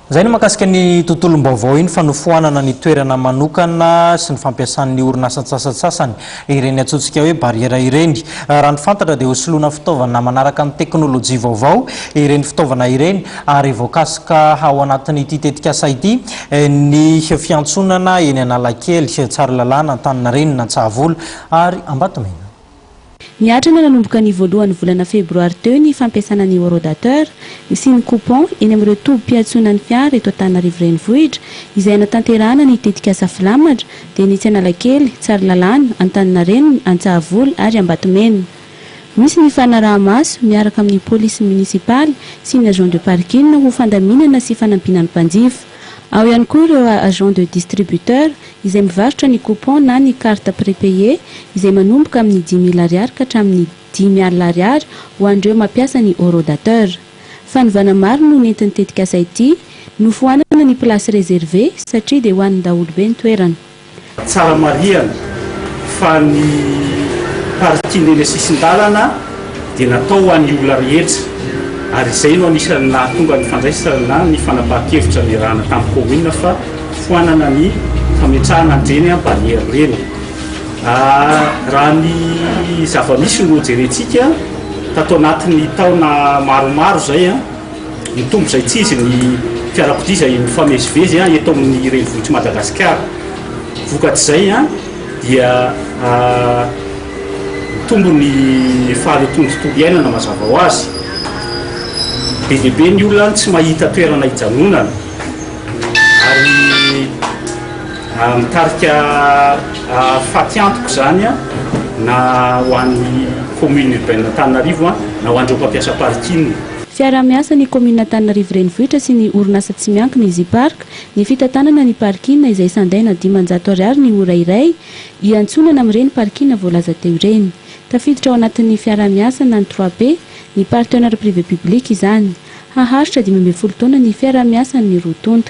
Izay no mahakasika ny tontolom-baovao iny fa nofoanana ny toerana manokana sy ny fampiasan'ny orinasa antsasantsasany ireny antsointsika hoe barrière ireny. Raha ny fantatra dia hosoloina fitaovana manaraka ny teknolojia vaovao ireny fitaovana ireny ary voakasika ao anatin'ity tetikasa ity ny fiantsonana eny Analakely, Tsaralalàna, Antaninarenina, Antsahavola ary Ambatomena. Niatrana nanomboka ny voalohan'ny volana febroary teo ny fampiasana ny horodateur sy ny coupon eny amin'ireo tobim-piantsonan'ny fiara eto Antananarivo Renivohitra izay hanatanterahana ny tetikasa Filamatra dia ny etsy Analakely, Tsaralalàna, Antaninarenina, Antsahavola ary Ambatomena. Misy ny fanaraha-maso miaraka amin'ny polisy monisipaly sy ny agent de parking ho fandaminana sy fanampiana ny mpanjifa. Ao ihany koa ireo agent de distributeur izay mivarotra ny coupon na ny carte prépayée izay manomboka amin'ny 5000 ariary ka hatramin'ny 50 alina ariary ho an'ireo mampiasa ny horodateur. Fanovana maro no nentin'ny tetikasa ity, nofoanana ny place réservée satria dia ho an'ny daholobe ny toerana. Tsara marihana fa ny parking eny sisin-dalana dia natao ho an'ny olona rehetra ary izay no anisan'ny nahatonga ny fandraisana ny fanapahan-kevitra niarahana tamin'ny kaominina fa foanana ny fametrahana an'ireny barrière ireny. Raha ny zava-misy no jerentsika, tato anatin'ny taona maromaro izay, Mitombo izay tsy izy ny fiarakodia izay mifamezivezy eto amin'ny renivohitr'i Madagasikara. Vokatr'izay dia mitombo ny fahalotoan'ny tontolo iainana mazava ho azy. Be dia be ny olona tsy mahita toerana hijanonana ary mitarika fatiantoka izany na ho an'ny commune urbaine Antananarivo na ho an'ireo mpampiasa parking. Fiaraha-miasa ny kaominina Antananarivo Renivohitra sy ny orinasa tsy miankina Easy Park ny fitantanana ny parking izay sandaina 500 ariary ny ora iray hiantsonana amin'ireny parking voalaza teo ireny. Tafiditra ao anatin'ny fiaraha-miasa na ny trois P, ny partenaire privé public izany. Haharitra 15 taona ny fiaraha-miasan'ny roa tonta.